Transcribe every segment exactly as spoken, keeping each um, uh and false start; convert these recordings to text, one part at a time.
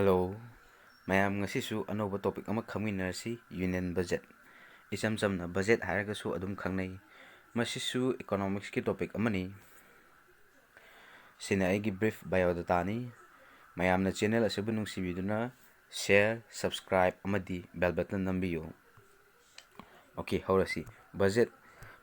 Hello, ꯃꯌꯥꯝ, ꯉꯁꯤꯁꯨ ꯑꯅꯧꯕ topic ꯑꯃ ꯈꯪꯃꯤꯟꯅꯔꯁꯤ, Union Budget꯫ ꯏꯆꯝ ꯆꯝꯅ budget ꯍꯥꯏꯔꯒꯁꯨ ꯑꯗꯨꯝ ꯈꯪꯅꯩ꯫ ꯃꯁꯤꯁꯨ economics ꯀꯤ topic ꯑꯃꯅꯤ꯫ ꯁꯤꯅ ꯑꯩꯒꯤ brief biodata ꯅꯤ꯫ ꯃꯌꯥꯝꯅ channel ꯑꯁꯤꯕꯨ ꯅꯨꯡꯁꯤꯕꯤꯗꯨꯅ share, subscribe ꯑꯃꯗꯤ bell button ꯅꯝꯕꯤꯌꯨ꯫ Okay, ꯍꯧꯔꯁꯤ꯫ Budget꯫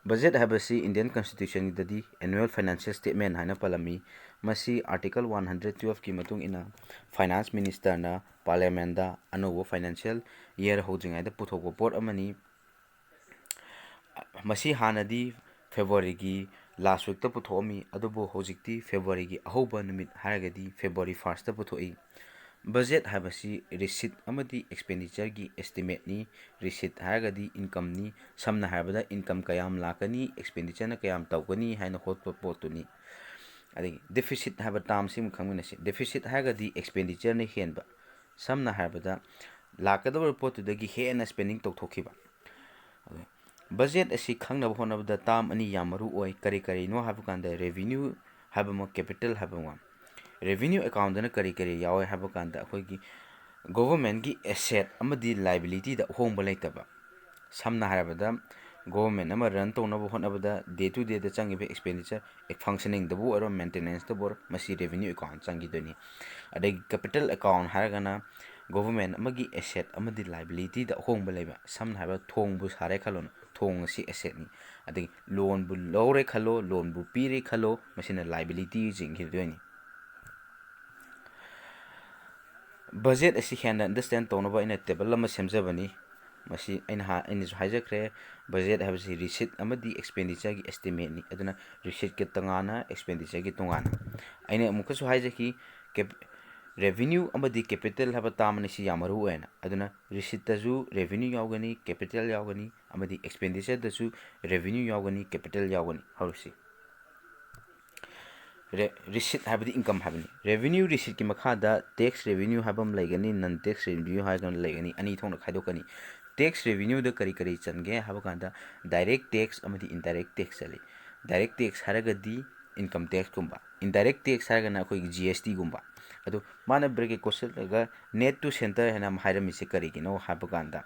Budget ꯍꯥꯏꯕꯁꯤ Indian Constitution ꯗꯗꯤ annual financial statement ꯍꯥꯏꯅ ꯄꯜꯂꯝꯃꯤ꯫ ꯃꯁꯤ Article one hundred twelve ꯀꯤ ꯃꯇꯨꯡ ꯏꯟꯅ Finance Minister ꯅ Parliament ꯗ ꯑꯅꯧꯕ financial year ꯍꯧꯗ꯭ꯔꯤꯉꯩꯗ ꯄꯨꯊꯣꯛꯄ ꯄꯣꯠ ꯑꯃꯅꯤ꯫ ꯃꯁꯤ ꯍꯥꯟꯅꯗꯤ February ꯒꯤ last week ꯇ ꯄꯨꯊꯣꯛꯑꯝꯃꯤ, ꯑꯗꯨꯕꯨ ꯍꯧꯖꯤꯛꯇꯤ February ꯒꯤ ꯑꯍꯧꯕ ꯅꯨꯃꯤꯠ ꯍꯥꯏꯔꯒꯗꯤ February first ꯇ ꯄꯨꯊꯣꯛꯏ꯫ Budget ꯍꯥꯏꯕꯁꯤ receipt ꯑꯃꯗꯤ expenditure ꯒꯤ estimate ꯅꯤ꯫ Receipt ꯍꯥꯏꯔꯒꯗꯤ income ꯅꯤ꯫ ꯁꯝꯅ ꯍꯥꯏꯔꯕꯗ, income ꯀꯌꯥꯝ ꯂꯥꯛꯀꯅꯤ, expenditure ꯅ ꯀꯌꯥꯝ ꯇꯧꯒꯅꯤ ꯍꯥꯏꯅ ꯍꯣꯠꯄ ꯄꯣꯠꯇꯨꯅꯤ꯫ ꯑꯗꯒꯤ deficit ꯍꯥꯏꯕ term ꯁꯤꯃ ꯈꯪꯃꯤꯟꯅꯁꯤ꯫ Deficit ꯍꯥꯏꯔꯒꯗꯤ expenditure ꯅ ꯍꯦꯟꯕ, ꯁꯝꯅ ꯍꯥꯏꯔꯕꯗ, ꯂꯥꯛꯀꯗꯧꯔꯤꯕ ꯄꯣꯠꯇꯨꯗꯒꯤ ꯍꯦꯟꯅ spending ꯇꯧꯊꯣꯛꯈꯤꯕ꯫ ꯑꯗꯣ, budget ꯑꯁꯤ ꯈꯪꯅꯕ ꯍꯣꯠꯅꯕꯗ term ꯑꯅꯤ ꯌꯥꯝ ꯃꯔꯨ ꯑꯣꯏ꯫ ꯀꯔꯤ ꯀꯔꯤꯅꯣ ꯍꯥꯏꯕ ꯀꯥꯟꯗ, revenue ꯍꯥꯏꯕ ꯑꯃ, capital ꯍꯥꯏꯕ ꯑꯃ꯫ Revenue account ꯗꯅ ꯀꯔꯤ ꯀꯔꯤ ꯌꯥꯎꯋꯦ ꯍꯥꯏꯕ ꯀꯥꯟꯗ, ꯑꯩꯈꯣꯏꯒꯤ government ꯀꯤ asset ꯑꯃꯗꯤ liability ꯗ ꯑꯍꯣꯡꯕ ꯂꯩꯇꯕ꯫ ꯁꯝꯅ ꯍꯥꯏꯔꯕꯗ, government ꯑꯃ run ꯇꯧꯅꯕ ꯍꯣꯠꯅꯕꯗ day to day the ꯆꯪꯉꯤꯕ expenditure, functioning ꯗꯕꯨ ꯑꯣꯏꯔꯣ, maintenance ꯇꯕꯨ ꯑꯣꯏꯔꯣ, ꯃꯁꯤ revenue account ꯆꯪꯈꯤꯗꯣꯏꯅꯤ꯫ ꯑꯗꯒꯤ capital account ꯍꯥꯏꯔꯒꯅ government ꯑꯃꯒꯤ asset ꯑꯃꯗꯤ liability ꯗ ꯑꯍꯣꯡꯕ ꯂꯩꯕ꯫ ꯁꯝꯅ ꯍꯥꯏꯔꯕꯗ, ꯊꯣꯡꯕꯨ ꯁꯥꯔꯦ ꯈꯜꯂꯣꯅꯦ, ꯊꯣꯡ ꯑꯁꯤ asset ꯅꯤ꯫ ꯑꯗꯒꯤ loan ꯕꯨ ꯂꯧꯔꯦ ꯈꯜꯂꯣ, loan ꯕꯨ ꯄꯤꯔꯦ ꯈꯜꯂꯣ, ꯃꯁꯤꯅ liability ꯆꯤꯡꯈꯤꯗꯣꯏꯅꯤ꯫ Budget ꯑꯁꯤ ꯍꯦꯟꯅ understand ꯇꯧꯅꯕ ꯑꯩꯅ table ꯑꯃ ꯁꯦꯝꯖꯕꯅꯤ꯫ ꯃꯁꯤ ꯑꯩꯅ ꯍꯥ-, ꯑꯩꯅꯁꯨ ꯍꯥꯏꯖꯈ꯭ꯔꯦ, budget ꯍꯥꯏꯕꯁꯤ receipt ꯑꯃꯗꯤ expenditure ꯒꯤ estimate ꯅꯤ꯫ ꯑꯗꯨꯅ receipt ꯀꯤ ꯇꯣꯉꯥꯟꯅ, expenditure ꯒꯤ ꯇꯣꯉꯥꯟꯅ꯫ ꯑꯩꯅ ꯑꯃꯨꯛꯀꯁꯨ ꯍꯥꯏꯖꯈꯤ, cap-, revenue ꯑꯃꯗꯤ capital ꯍꯥꯏꯕ term ꯑꯅꯤꯁꯤ ꯌꯥꯝ ꯃꯔꯨ ꯑꯣꯏꯅ꯫ ꯑꯗꯨꯅ receipt ꯇꯁꯨ revenue ꯌꯥꯎꯒꯅꯤ, capital ꯌꯥꯎꯒꯅꯤ, ꯑꯃꯗꯤ expenditure ꯗꯁꯨ revenue ꯌꯥꯎꯒꯅꯤ, capital ꯌꯥꯎꯒꯅꯤ꯫ ꯍꯧꯔꯁꯤ꯫ Re-, receipt ꯍꯥꯏꯕꯗꯤ income ꯍꯥꯏꯕꯅꯤ꯫ Revenue receipt ꯀꯤ ꯃꯈꯥꯗ tax revenue ꯍꯥꯏꯕ ꯑꯃ ꯂꯩꯒꯅꯤ, non tax revenue ꯍꯥꯏꯔꯒ ꯑꯃ ꯂꯩꯒꯅꯤ, ꯑꯅꯤ ꯊꯣꯛꯅ ꯈꯥꯏꯗꯣꯛꯀꯅꯤ꯫ Tax revenue ꯗ ꯀꯔꯤ ꯀꯔꯤ ꯆꯟꯒꯦ ꯍꯥꯏꯕ ꯀꯥꯟꯗ, direct tax ꯑꯃꯗꯤ indirect tax ꯆꯜꯂꯤ꯫ Direct tax ꯍꯥꯏꯔꯒꯗꯤ income tax ꯀꯨꯝꯕ, indirect tax ꯍꯥꯏꯔꯒꯅ ꯑꯩꯈꯣꯏꯒꯤ G S T ꯒꯨꯝꯕ꯫ ꯑꯗꯨ ꯃꯥꯅ bracket ꯀꯣꯠꯁꯤꯜꯂꯒ net to centre ꯍꯥꯏꯅ ꯑꯃ ꯍꯥꯏꯔꯝꯃꯤꯁꯦ ꯀꯔꯤꯒꯤꯅꯣ ꯍꯥꯏꯕ ꯀꯥꯟꯗ,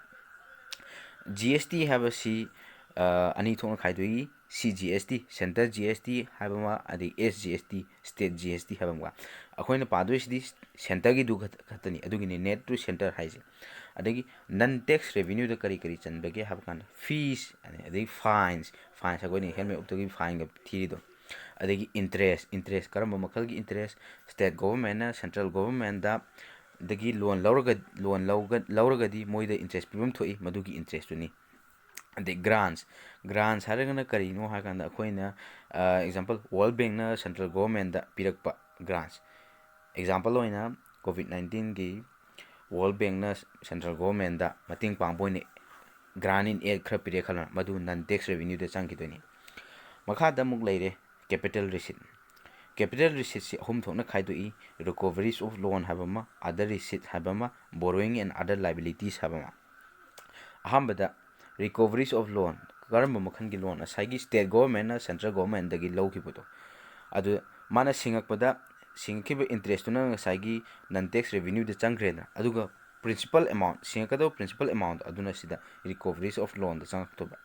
G S T ꯍꯥꯏꯕꯁꯤ ꯑꯅꯤ ꯊꯣꯛꯅ ꯈꯥꯏꯗꯣꯛꯏ꯫ C G S T, centre G S T ꯍꯥꯏꯕ ꯑꯃ, ꯑꯗꯒꯤ S G S T, state G S T ꯍꯥꯏꯕ ꯑꯃꯒ꯫ ꯑꯩꯈꯣꯏꯅ ꯄꯥꯗꯣꯏꯁꯤꯗꯤ centreꯒꯤꯗꯨ ꯈꯛꯇꯅꯤ, ꯑꯗꯨꯒꯤꯅꯤ net to centre ꯍꯥꯏꯁꯦ꯫ ꯑꯗꯒꯤ non tax revenueꯗ ꯀꯔꯤ ꯀꯔꯤ ꯆꯟꯕꯒꯦ ꯍꯥꯏꯕ ꯀꯥꯟꯗ, fees, ꯑꯗꯒꯤ fines, fines ꯑꯩꯈꯣꯏꯅ ꯍꯦꯜꯃꯦꯠ ꯎꯞꯇꯒꯤ fineꯒ ꯊꯤꯔꯤꯗꯣ, ꯑꯗꯒꯤ interest, interest ꯀꯔꯝꯕ ꯃꯈꯜꯒꯤ interest, state governmentꯅ central governmentꯗ ꯗꯒꯤ loan ꯂꯧꯔꯒ, loan ꯂꯧꯔꯒꯗꯤ ꯃꯣꯏꯗ interest ꯄꯤꯐꯝ ꯊꯣꯛꯏ, ꯃꯗꯨꯒꯤ interestꯇꯨꯅꯤ꯫ ꯑꯗꯩ grants, grants ꯍꯥꯏꯔꯒꯅ ꯀꯔꯤꯅꯣ ꯍꯥꯏ ꯀꯥꯟꯗ, ꯑꯩꯈꯣꯏꯅ example, World Bankꯅ central governmentꯗ ꯄꯤꯔꯛꯄ grants, example ꯑꯣꯏꯅ COVID nineteenꯒꯤ World Bankꯅ central governmentꯗ ꯃꯇꯦꯡ ꯄꯥꯡꯕ ꯑꯣꯏꯅ grant in aid ꯈꯔ ꯄꯤꯔꯛꯑꯦ ꯈꯜꯂꯣ, ꯃꯗꯨ non tax revenueꯗ ꯆꯪꯈꯤꯗꯣꯏꯅꯤ꯫ ꯃꯈꯥꯗ ꯑꯃꯨꯛ ꯂꯩꯔꯦ capital receipt꯫ Capital receiptꯁꯤ ꯑꯍꯨꯝ ꯊꯣꯛꯅ ꯈꯥꯏꯗꯣꯛꯏ: recoveries of loan ꯍꯥꯏꯕ ꯑꯃ, other receipt ꯍꯥꯏꯕ ꯑꯃ, borrowing and other liabilities ꯍꯥꯏꯕ ꯑꯃ꯫ ꯑꯍꯥꯟꯕꯗ recoveries of loan꯫ ꯀꯔꯝꯕ ꯃꯈꯜꯒꯤ loan? ꯉꯁꯥꯏꯒꯤ state governmentꯅ central governmentꯗꯒꯤ ꯂꯧꯈꯤꯕꯗꯣ, ꯑꯗꯨ ꯃꯥꯅ ꯁꯤꯡꯉꯛꯄꯗ, ꯁꯤꯡꯉꯛꯈꯤꯕ interestꯇꯨꯅ ꯉꯁꯥꯏꯒꯤ non tax revenueꯗ ꯆꯪꯈ꯭ꯔꯦꯗꯅ, ꯑꯗꯨꯒ principal amount, ꯁꯤꯡꯉꯛꯀꯗꯕ principal amount ꯑꯗꯨꯅ ꯁꯤꯗ recoveries of loanꯗ ꯆꯪꯉꯛꯇꯣꯏꯕ꯫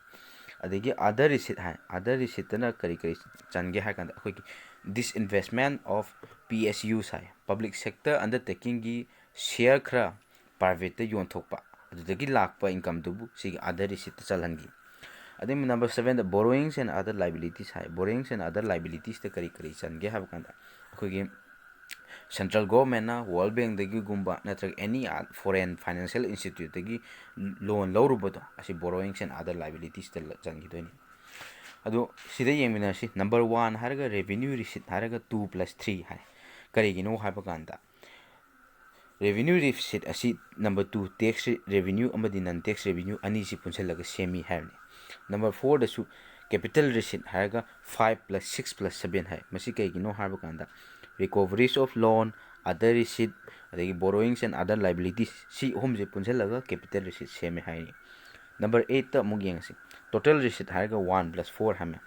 ꯑꯗꯒꯤ other receipt ꯍꯥꯏ, other receiptꯇꯅ ꯀꯔꯤ ꯀꯔꯤ ꯆꯟꯒꯦ ꯍꯥꯏ ꯀꯥꯟꯗ, ꯑꯩꯈꯣꯏꯒꯤ disinvestment of P S Us high, public sector undertakingꯒꯤ share ꯈꯔ privateꯇ ꯌꯣꯟꯊꯣꯛꯄ, ꯑꯗꯨꯗꯒꯤ ꯂꯥꯛꯄ incomeꯗꯨꯕꯨ ꯁꯤꯒꯤ other receiptꯇ ꯆꯜꯍꯟꯈꯤ꯫ ꯑꯗꯩ number sevenꯗ borrowings and other liabilities high. Borrowings and other liabilitiesꯇ ꯀꯔꯤ ꯀꯔꯤ ꯆꯟꯒꯦ ꯍꯥꯏꯕ ꯀꯥꯟꯗ, ꯑꯩꯈꯣꯏꯒꯤ central governmentꯅ World Bankꯗꯒꯤꯒꯨꯝꯕ ꯅꯠꯇ꯭ꯔꯒ any foreign financial instituteꯇꯒꯤ loan ꯂꯧꯔꯨꯕꯗꯣ, ꯑꯁꯤ borrowings and other liabilitiesꯇ ꯆꯟꯈꯤꯗꯣꯏꯅꯤ꯫ ꯑꯗꯣ ꯁꯤꯗ ꯌꯦꯡꯃꯤꯟꯅꯔꯁꯤ꯫ Number one ꯍꯥꯏꯔꯒ revenue receipt ꯍꯥꯏꯔꯒ two plus three ꯍꯥꯏ꯫ ꯀꯔꯤꯒꯤꯅꯣ ꯍꯥꯏꯕ ꯀꯥꯟꯗ, revenue receipt ꯑꯁꯤ number two, tax revenue ꯑꯃꯗꯤ non tax revenue ꯑꯅꯤꯁꯤ ꯄꯨꯟꯁꯤꯜꯂꯒ ꯁꯦꯝꯃꯤ ꯍꯥꯏꯕꯅꯤ꯫ Number fourꯗꯁꯨ capital receipt ꯍꯥꯏꯔꯒ five plus six plus seven ꯍꯥꯏ꯫ ꯃꯁꯤ ꯀꯩꯒꯤꯅꯣ ꯍꯥꯏꯕ ꯀꯥꯟꯗ, recoveries of loan, other receipt, ꯑꯗꯒꯤ borrowings and other liabilities, ꯁꯤ ꯑꯍꯨꯝꯁꯦ ꯄꯨꯟꯁꯤꯜꯂꯒ capital receipt ꯁꯦꯝꯃꯦ ꯍꯥꯏꯅꯤ꯫ Number eightꯇ ꯑꯃꯨꯛ ꯌꯦꯡꯉꯁꯤ꯫ Total receipt ꯍꯥꯏꯔꯒ one plus four ꯍꯥꯏꯃꯦ꯫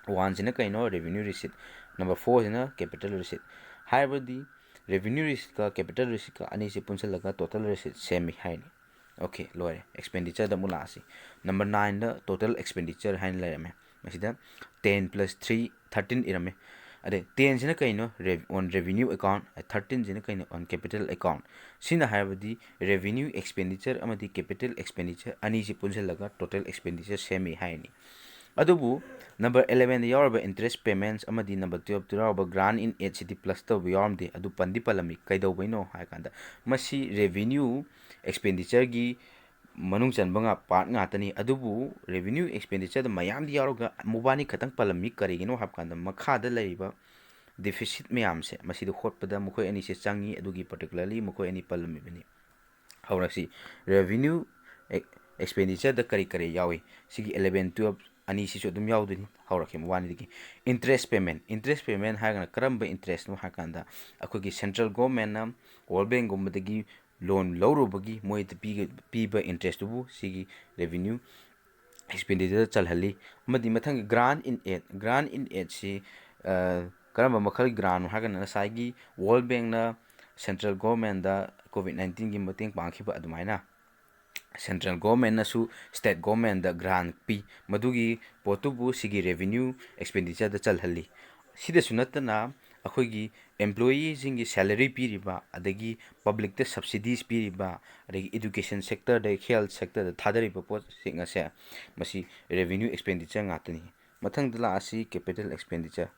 Oneꯁꯤꯅ ꯀꯩꯅꯣ? Revenue receipt꯫ Number fourꯁꯤꯅ capital receipt꯫ ꯍꯥꯏꯕꯗꯤ Revenue receiptꯀ capital receiptꯀ ꯑꯅꯤꯁꯤ ꯄꯨꯟꯁꯤꯜꯂꯒ total receipt ꯁꯦꯝꯃꯤ ꯍꯥꯏꯅꯤ꯫ Okay, ꯂꯣꯏꯔꯦ꯫ Expenditureꯗ ꯑꯃꯨꯛ ꯂꯥꯛꯑꯁꯤ꯫ Number nineꯗ total expenditure ꯍꯥꯏꯅ ꯂꯩꯔꯝꯃꯦ꯫ ꯃꯁꯤꯗ ten plus three, thirteen ꯏꯔꯝꯃꯦ꯫ ꯑꯗꯩ tenꯁꯤꯅ ꯀꯩꯅꯣ? On revenue account꯫ Thirteenꯁꯤꯅ ꯀꯩꯅꯣ? On capital account꯫ ꯁꯤꯅ ꯍꯥꯏꯕꯗꯤ revenue expenditure ꯑꯃꯗꯤ capital expenditure ꯑꯅꯤꯁꯤ ꯄꯨꯟꯁꯤꯜꯂꯒ total expenditure ꯁꯦꯝꯃꯤ ꯍꯥꯏꯅꯤ꯫ ꯑꯗꯨꯕꯨ number elevenꯗ ꯌꯥꯎꯔꯤꯕ interest payments ꯑꯃꯗꯤ number twelveꯇ ꯌꯥꯎꯔꯤꯕ grant in aidꯁꯤꯗꯤ plus ꯇꯧꯕ ꯌꯥꯎꯔꯝꯗꯦ, ꯑꯗꯨ ꯄꯟꯗꯤ ꯄꯜꯂꯝꯃꯤ꯫ ꯀꯩꯗꯧꯕꯩꯅꯣ ꯍꯥꯏ ꯀꯥꯟꯗ ꯃꯁꯤ revenue expenditureꯒꯤ ꯃꯅꯨꯡ ꯆꯟꯕ ꯉꯥ-, part ꯉꯥꯛꯇꯅꯤ꯫ ꯑꯗꯨꯕꯨ revenue expenditureꯗ ꯃꯌꯥꯝꯗꯤ ꯌꯥꯎꯔꯒ ꯃꯕꯥꯅꯤ ꯈꯛꯇꯪ ꯄꯜꯂꯝꯃꯤ꯫ ꯀꯔꯤꯒꯤꯅꯣ ꯍꯥꯏꯕ ꯀꯥꯟꯗ ꯃꯈꯥꯗ ꯂꯩꯔꯤꯕ deficit ꯃꯌꯥꯝꯁꯦ ꯃꯁꯤꯗ ꯍꯣꯠꯄꯗ ꯃꯈꯣꯏ ꯑꯅꯤꯁꯦ ꯆꯪꯉꯤ, ꯑꯗꯨꯒꯤ particularly ꯃꯈꯣꯏ ꯑꯅꯤ ꯄꯜꯂꯝꯃꯤꯕꯅꯤ꯫ ꯍꯧꯔꯁꯤ꯫ Revenue e-, expenditureꯗ ꯀꯔꯤ ꯀꯔꯤ ꯌꯥꯎꯏ? ꯁꯤꯒꯤ eleven, twelve ꯑꯅꯤꯁꯤꯁꯨ ꯑꯗꯨꯝ ꯌꯥꯎꯗꯣꯏꯅꯤ꯫ ꯍꯧꯔꯛꯀꯦ ꯃꯕꯥꯅꯤꯗꯒꯤ꯫ Interest payment, interest payment ꯍꯥꯏꯔꯒꯅ ꯀꯔꯝꯕ interestꯅꯣ ꯍꯥꯏ ꯀꯥꯟꯗ ꯑꯩꯈꯣꯏꯒꯤ central governmentꯅ World Bankꯒꯨꯝꯕꯗꯒꯤ loan ꯂꯧꯔꯨꯕꯒꯤ ꯃꯣꯏꯗ ꯄꯤꯒ-, ꯄꯤꯕ interestꯇꯨꯕꯨ ꯁꯤꯒꯤ revenue expenditureꯗ ꯆꯜꯍꯜꯂꯤ꯫ ꯑꯃꯗꯤ ꯃꯊꯪꯒꯤ grant in aid, grant in aidꯁꯤ, ꯑ, ꯀꯔꯝꯕ ꯃꯈꯜꯒꯤ grantꯅꯣ ꯍꯥꯏꯔꯒꯅ ꯉꯁꯥꯏꯒꯤ World Bankꯅ central governmentꯗ COVID nineteenꯒꯤ ꯃꯇꯦꯡ ꯄꯥꯡꯈꯤꯕ ꯑꯗꯨꯃꯥꯏꯅ central governmentꯅꯁꯨ state governmentꯗ grant ꯄꯤ, ꯃꯗꯨꯒꯤ ꯄꯣꯠꯇꯨꯕꯨ ꯁꯤꯒꯤ revenue expenditureꯗ ꯆꯜꯍꯜꯂꯤ꯫ ꯁꯤꯗꯁꯨ ꯅꯠꯇꯅ ꯑꯩꯈꯣꯏꯒꯤ employeeꯁꯤꯡꯒꯤ salary ꯄꯤꯔꯤꯕ, ꯑꯗꯒꯤ publicꯇ subsidies ꯄꯤꯔꯤꯕ, ꯑꯗꯒꯤ education sectorꯗ, health sectorꯗ ꯊꯥꯗꯔꯤꯕ ꯄꯣꯠꯁꯤꯡ ꯑꯁꯦ ꯃꯁꯤ revenue expenditure ꯉꯥꯛꯇꯅꯤ꯫ ꯃꯊꯪꯗ ꯂꯥꯛꯑꯁꯤ capital expenditure꯫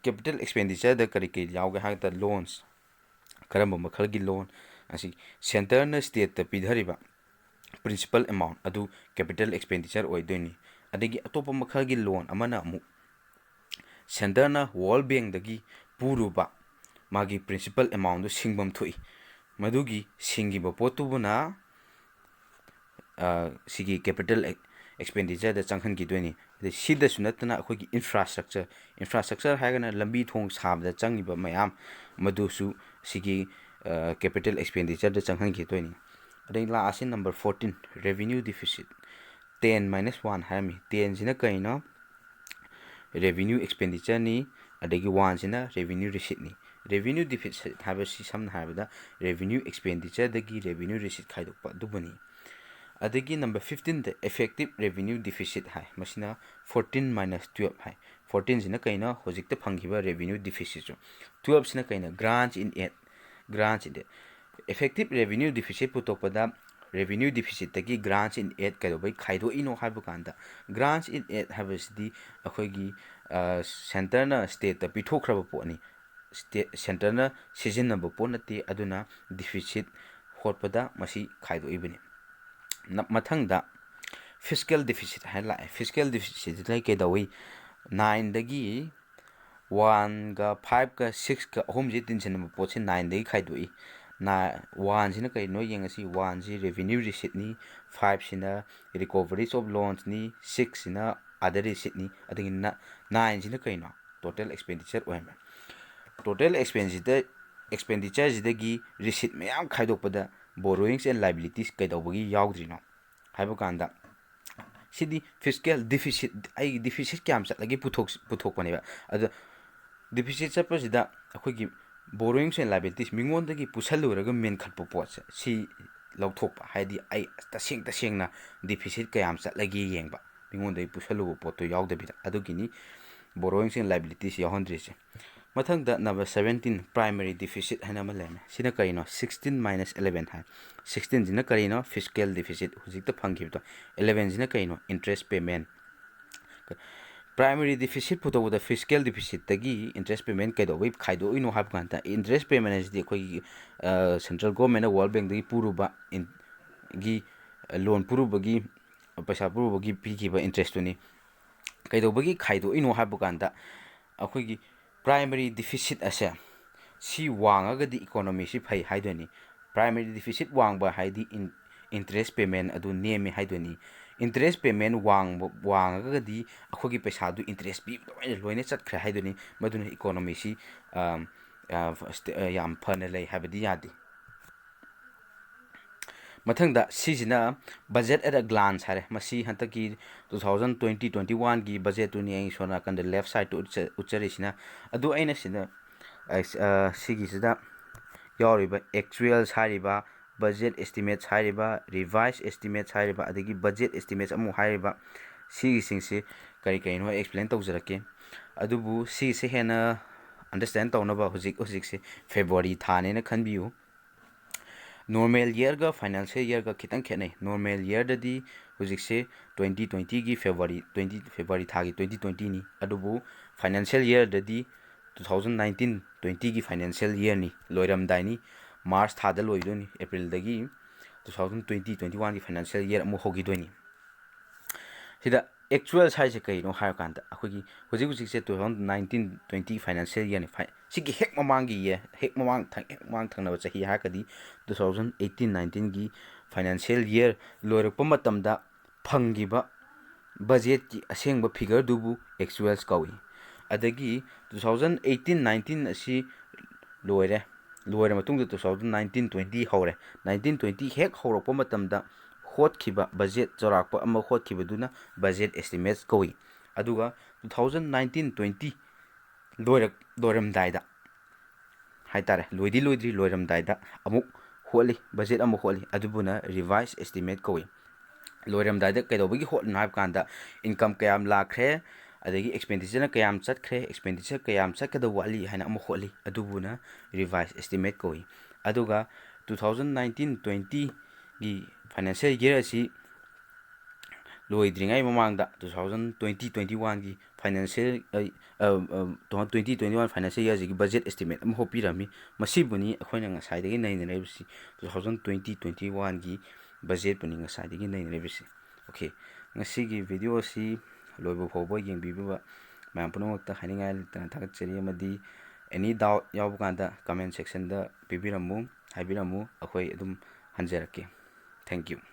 Capital expenditureꯗ ꯀꯔꯤ ꯀꯔꯤ ꯌꯥꯎꯒꯦ ꯍꯥꯏꯕꯗ loans, ꯀꯔꯝꯕ ꯃꯈꯜꯒꯤ loan? ꯑꯁꯤ centreꯅ stateꯇ ꯄꯤꯊꯔꯤꯕ principal amount ꯑꯗꯨ capital expenditure ꯑꯣꯏꯗꯣꯏꯅꯤ꯫ ꯑꯗꯒꯤ ꯑꯇꯣꯞꯄ ꯃꯈꯜꯒꯤ loan ꯑꯃꯅ ꯑꯃꯨꯛ centreꯅ World Bankꯗꯒꯤ ꯄꯨꯔꯨꯕ ꯃꯥꯒꯤ principal amountꯗꯨ ꯁꯤꯡꯐꯝ ꯊꯣꯛꯏ꯫ ꯃꯗꯨꯒꯤ ꯁꯤꯡꯈꯤꯕ ꯄꯣꯠꯇꯨꯕꯨꯅ, ꯑ, ꯁꯤꯒꯤ capital e-, expenditureꯗ ꯆꯪꯍꯟꯈꯤꯗꯣꯏꯅꯤ꯫ ꯑꯗꯩ ꯁꯤꯗꯁꯨ ꯅꯠꯇꯅ ꯑꯩꯈꯣꯏꯒꯤ infrastructure, infrastructure ꯍꯥꯏꯔꯒꯅ ꯂꯝꯕꯤ ꯊꯣꯡ ꯁꯥꯕꯗ ꯆꯪꯉꯤꯕ ꯃꯌꯥꯝ, ꯃꯗꯨꯁꯨ ꯁꯤꯒꯤ, ꯑ, capital expenditureꯗ ꯆꯪꯍꯟꯈꯤꯗꯣꯏꯅꯤ꯫ ꯑꯗꯩ ꯂꯥꯛꯑꯁꯤ number fourteen, revenue deficit꯫ Ten minus one ꯍꯥꯏꯔꯝꯃꯤ꯫ Tenꯁꯤꯅ ꯀꯩꯅꯣ? Revenue expenditureꯅꯤ, ꯑꯗꯒꯤ oneꯁꯤꯅ revenue receiptꯅꯤ꯫ Revenue deficit ꯍꯥꯏꯕꯁꯤ ꯁꯝꯅ ꯍꯥꯏꯔꯕꯗ revenue expenditureꯗꯒꯤ revenue receipt ꯈꯥꯏꯗꯣꯛꯄ ꯑꯗꯨꯕꯨꯅꯤ꯫ ꯑꯗꯒꯤ number fifteenꯗ effective revenue deficit ꯍꯥꯏ, ꯃꯁꯤꯅ fourteen minus twelve ꯍꯥꯏ꯫ Fourteenꯁꯤꯅ ꯀꯩꯅꯣ? ꯍꯧꯖꯤꯛꯇ ꯐꯪꯈꯤꯕ revenue deficitꯁꯨ꯫ Twelveꯁꯤꯅ ꯀꯩꯅꯣ? Grants in aid, grants in aid꯫ Effective revenue deficit ꯄꯨꯊꯣꯛꯄꯗ revenue deficitꯇꯒꯤ grants in aid ꯀꯩꯗꯧꯕꯩ ꯈꯥꯏꯗꯣꯛꯏꯅꯣ ꯍꯥꯏꯕ ꯀꯥꯟꯗ, grants in aid ꯍꯥꯏꯕꯁꯤꯗꯤ ꯑꯩꯈꯣꯏꯒꯤ centreꯅ stateꯇ ꯄꯤꯊꯣꯛꯈ꯭ꯔꯕ ꯄꯣꯠꯅꯤ꯫ State, centreꯅ ꯁꯤꯖꯤꯟꯅꯕ ꯄꯣꯠ ꯅꯠꯇꯦ, ꯑꯗꯨꯅ deficit ꯍꯣꯠꯄꯗ ꯃꯁꯤ ꯈꯥꯏꯗꯣꯛꯏꯕꯅꯤ꯫ ꯃꯊꯪꯗ fiscal deficit ꯍꯥꯏꯅ ꯂꯥꯛꯑꯦ꯫ Fiscal deficitꯁꯤꯗ ꯀꯩꯗꯧꯏ? Nineꯗꯒꯤ oneꯒ fiveꯀ sixꯀ ꯑꯍꯨꯝꯁꯤ ꯇꯤꯟꯁꯤꯟꯅꯕ ꯄꯣꯠꯁꯤ nineꯗꯒꯤ ꯈꯥꯏꯗꯣꯛꯏ꯫ Oneꯁꯤꯅ ꯀꯔꯤꯅꯣ ꯌꯦꯡꯉꯁꯤ꯫ Oneꯁꯤ revenue receiptꯅꯤ, fiveꯁꯤꯅ recoveries of loansꯅꯤ, sixꯁꯤꯅ other receiptꯅꯤ, ꯑꯗꯒꯤ nineꯁꯤꯅ ꯀꯩꯅꯣ? Total expenditure ꯑꯣꯏꯔꯝꯃꯦ꯫ Total expenditure, expenditureꯁꯤꯗꯒꯤ receipt ꯃꯌꯥꯝ ꯈꯥꯏꯗꯣꯛꯄꯗ borrowings and liabilities ꯀꯩꯗꯧꯕꯒꯤ ꯌꯥꯎꯗ꯭ꯔꯤꯅꯣ ꯍꯥꯏꯕ ꯀꯥꯟꯗ, ꯁꯤꯗꯤ fiscal deficit, ꯑꯩꯒꯤ deficit ꯀꯌꯥꯝ ꯆꯠꯂꯒꯦ ꯄꯨꯊꯣꯛ-, ꯄꯨꯊꯣꯛꯄꯅꯦꯕ꯫ ꯑꯗꯣ deficit ꯆꯠꯄꯁꯤꯗ ꯑꯩꯈꯣꯏꯒꯤ borrowings and liabilities, ꯃꯤꯉꯣꯟꯗꯒꯤ ꯄꯨꯁꯜꯂꯨꯔꯒ ꯃꯦꯟꯈꯠꯄ ꯄꯣꯠꯁꯦ, ꯁꯤ ꯂꯧꯊꯣꯛꯄ, ꯍꯥꯏꯗꯤ ꯑꯩ ꯇꯁꯦꯡ ꯇꯁꯦꯡꯅ deficit ꯀꯌꯥꯝ ꯆꯠꯂꯒꯦ ꯌꯦꯡꯕ, ꯃꯤꯉꯣꯟꯗꯒꯤ ꯄꯨꯁꯜꯂꯨꯕ ꯄꯣꯠꯇꯣ ꯌꯥꯎꯗꯕꯤꯗ꯫ ꯑꯗꯨꯒꯤꯅꯤ borrowings and liabilities ꯌꯥꯎꯍꯟꯗ꯭ꯔꯤꯁꯦ꯫ ꯃꯊꯪꯗ number seventeen, primary deficit ꯍꯥꯏꯅ ꯑꯃ ꯂꯩꯔꯝꯃꯦ꯫ ꯁꯤꯅ ꯀꯔꯤꯅꯣ? Sixteen minus eleven ꯍꯥꯏ꯫ Sixteenꯁꯤꯅ ꯀꯔꯤꯅꯣ? Fiscal deficit, ꯍꯧꯖꯤꯛꯇ ꯐꯪꯈꯤꯕꯗꯣ꯫ Elevenꯁꯤꯅ ꯀꯔꯤꯅꯣ? Interest payment꯫ Primary deficit ꯄꯨꯊꯣꯛꯄꯗ fiscal deficitꯇꯒꯤ interest payment ꯀꯩꯗꯧꯕꯩ ꯈꯥꯏꯗꯣꯛꯏꯅꯣ ꯍꯥꯏꯕ ꯀꯥꯟꯗ, interest payment ꯍꯥꯏꯁꯤꯗꯤ ꯑꯩꯈꯣꯏꯒꯤ central governmentꯅ World Bankꯗꯒꯤ ꯄꯨꯔꯨꯕ in-, ꯒꯤ, loan ꯄꯨꯔꯨꯕꯒꯤ, ꯄꯩꯁꯥ ꯄꯨꯔꯨꯕꯒꯤ ꯄꯤꯈꯤꯕ interestꯇꯨꯅꯤ꯫ ꯀꯩꯗꯧꯕꯒꯤ ꯈꯥꯏꯗꯣꯛꯏꯅꯣ ꯍꯥꯏꯕ ꯀꯥꯟꯗ, ꯑꯩꯈꯣꯏꯒꯤ primary deficit ꯑꯁꯦ ꯁꯤ ꯋꯥꯡꯉꯒꯗꯤ economyꯁꯤ ꯐꯩ ꯍꯥꯏꯗꯣꯏꯅꯤ꯫ Primary deficit ꯋꯥꯡꯕ ꯍꯥꯏꯗꯤ in-, interest payment ꯑꯗꯨ ꯅꯦꯝꯃꯤ ꯍꯥꯏꯗꯣꯏꯅꯤ꯫ Interest payment ꯋꯥꯡꯕ, ꯋꯥꯡꯉꯒꯗꯤ ꯑꯩꯈꯣꯏꯒꯤ ꯄꯩꯁꯥꯗꯨ interest ꯄꯤꯕꯗ ꯑꯣꯏꯅ ꯂꯣꯏꯅ ꯆꯠꯈ꯭ꯔꯦ ꯍꯥꯏꯗꯣꯏꯅꯤ꯫ ꯃꯗꯨꯅ economyꯁꯤ, ꯑꯝ, ꯑ, ꯌꯥꯝ ꯐꯅ ꯂꯩ ꯍꯥꯏꯕꯗꯤ ꯌꯥꯗꯦ꯫ ꯃꯊꯪꯗ ꯁꯤꯁꯤꯅ budget at a glance ꯍꯥꯏꯔꯦ꯫ ꯃꯁꯤ ꯍꯟꯗꯛꯀꯤ two thousand twenty twenty oneꯒꯤ budgetꯇꯨꯅꯤ ꯑꯩ ꯁꯣꯝ ꯅꯥꯀꯟꯗ left sideꯇ ꯎꯠꯆ-, ꯎꯠꯆꯔꯤꯁꯤꯅ꯫ ꯑꯗꯨ ꯑꯩꯅ ꯁꯤꯗ, ꯁꯤꯒꯤꯁꯤꯗ ꯌꯥꯎꯔꯤꯕ actuals ꯍꯥꯏꯔꯤꯕ, budget estimates ꯍꯥꯏꯔꯤꯕ, revise estimates ꯍꯥꯏꯔꯤꯕ, ꯑꯗꯒꯤ budget estimates ꯑꯃꯨꯛ ꯍꯥꯏꯔꯤꯕ, ꯁꯤꯒꯤꯁꯤꯡꯁꯤ ꯀꯔꯤ ꯀꯔꯤꯅꯣ ꯑꯩ explain ꯇꯧꯖꯔꯛꯀꯦ꯫ ꯑꯗꯨꯕꯨ ꯁꯤꯁꯦ ꯍꯦꯟꯅ understand ꯇꯧꯅꯕ ꯍꯧꯖꯤꯛ ꯍꯧꯖꯤꯛꯁꯦ February ꯊꯥꯅꯦꯅ ꯈꯟꯕꯤꯌꯨ꯫ Normal yearꯒ financial yearꯒ ꯈꯤꯇꯪ ꯈꯦꯠꯅꯩ꯫ Normal yearꯗꯗꯤ ꯍꯧꯖꯤꯛꯁꯦ twenty twentyꯒꯤ February twenty, February ꯊꯥꯒꯤ twenty twentyꯅꯤ꯫ ꯑꯗꯨꯕꯨ financial yearꯗꯗꯤ two thousand nineteen twentyꯒꯤ financial yearꯅꯤ, ꯂꯣꯏꯔꯝꯗꯥꯏꯅꯤ꯫ March ꯊꯥꯗ ꯂꯣꯏꯗꯣꯏꯅꯤ꯫ Aprilꯗꯒꯤ two thousand twenty twenty oneꯒꯤ financial year ꯑꯃꯨꯛ ꯍꯧꯈꯤꯗꯣꯏꯅꯤ꯫ ꯁꯤꯗ actuals ꯍꯥꯏꯁꯦ ꯀꯩꯅꯣ ꯍꯥꯏꯔꯀꯥꯟꯗ, ꯑꯩꯈꯣꯏꯒꯤ ꯍꯧꯖꯤꯛ ꯍꯧꯖꯤꯛꯁꯦ two thousand nineteen twenty financial yearꯅꯤ꯫ ꯐꯥꯏ-, ꯁꯤꯒꯤ ꯍꯦꯛ ꯃꯃꯥꯡꯒꯤ year, ꯍꯦꯛ ꯃꯃꯥꯡ ꯊꯪ-, ꯍꯦꯛ ꯃꯃꯥꯡ ꯊꯪꯅꯕ ꯆꯍꯤ ꯍꯥꯏꯔꯒꯗꯤ two thousand eighteen nineteenꯒꯤ financial year ꯂꯣꯏꯔꯛꯄ ꯃꯇꯝꯗ ꯐꯪꯈꯤꯕ budgetꯀꯤ ꯑꯁꯦꯡꯕ figureꯗꯨꯕꯨ actuals ꯀꯧꯏ꯫ ꯑꯗꯒꯤ two thousand eighteen nineteen ꯑꯁꯤ ꯂꯣꯏꯔꯦ꯫ ꯂꯣꯏꯔ ꯃꯇꯨꯡꯗ two thousand nineteen twenty ꯍꯧꯔꯦ꯫ Nineteen twenty ꯍꯦꯛ ꯍꯧꯔꯛꯄ ꯃꯇꯝꯗ ꯍꯣꯠꯈꯤꯕ budget ꯆꯥꯎꯔꯥꯛꯄ ꯑꯃ ꯍꯣꯠꯈꯤꯕꯗꯨꯅ budget estimates ꯀꯧꯏ꯫ ꯑꯗꯨꯒ two thousand nineteen twenty ꯂꯣꯏꯔꯛ-, ꯂꯣꯏꯔꯝꯗꯥꯏꯗ ꯍꯥꯏꯇꯥꯔꯦ, ꯂꯣꯏꯗꯤ ꯂꯣꯏꯗ꯭ꯔꯤ, ꯂꯣꯏꯔꯝꯗꯥꯏꯗ ꯑꯃꯨꯛ ꯍꯣꯠꯂꯤ, budget ꯑꯃꯨꯛ ꯍꯣꯠꯂꯤ, ꯑꯗꯨꯕꯨꯅ revise estimate ꯀꯧꯏ꯫ ꯂꯣꯏꯔꯝꯗꯥꯏꯗ ꯀꯩꯗꯧꯕꯒꯤ ꯍꯣꯠꯂꯤꯅꯣ ꯍꯥꯏꯕ ꯀꯥꯟꯗ, income ꯀꯌꯥꯝ ꯂꯥꯛꯈ꯭ꯔꯦ, ꯑꯗꯒꯤ expenditure ꯀꯌꯥꯝ ꯆꯠꯈ꯭ꯔꯦ, expenditure ꯀꯌꯥꯝ ꯆꯠꯀꯗꯕ ꯋꯥꯠꯂꯤ ꯍꯥꯏꯅ ꯑꯃꯨꯛ ꯍꯣꯠꯂꯤ, ꯑꯗꯨꯕꯨꯅ revise estimate ꯀꯧꯏ꯫ ꯑꯗꯨꯒ two thousand nineteen twentyꯒꯤ financial year ꯑꯁꯤ ꯂꯣꯏꯗ꯭ꯔꯤꯉꯩ ꯃꯃꯥꯡꯗ, two thousand twenty twenty oneꯒꯤ financial, ꯑ, ꯑ, ꯑ, twenty twenty one financial yearꯁꯤꯒꯤ budget estimate ꯑꯃ ꯍꯣꯠꯄꯤꯔꯝꯃꯤ꯫ ꯃꯁꯤꯕꯨꯅꯤ ꯑꯩꯈꯣꯏꯅ ꯉꯁꯥꯏꯗꯒꯤ ꯅꯩꯅꯔꯛꯏꯕꯁꯤ, two thousand twenty twenty oneꯒꯤ budgetꯄꯨꯅꯤ ꯉꯁꯥꯏꯗꯒꯤ ꯅꯩꯅꯔꯛꯏꯕꯁꯤ꯫ Okay, ꯉꯁꯤꯒꯤ video ꯑꯁꯤ ꯂꯣꯏꯕ ꯐꯥꯎꯕ ꯌꯦꯡꯕꯤꯕ ꯃꯌꯥꯝ ꯄꯨꯝꯅꯃꯛꯇ ꯍꯥꯏꯅꯤꯡꯉꯥꯏ ꯂꯩꯇꯅ ꯊꯥꯒꯠꯆꯔꯤ, ꯑꯃꯗꯤ any doubt ꯌꯥꯎꯕ ꯀꯥꯟꯗ comment sectionꯗ ꯄꯤꯕꯤꯔꯝꯃꯨ, ꯍꯥꯏꯕꯤꯔꯝꯃꯨ, ꯑꯩꯈꯣꯏ ꯑꯗꯨꯝ ꯍꯟꯖꯔꯛꯀꯦ꯫ Thank you꯫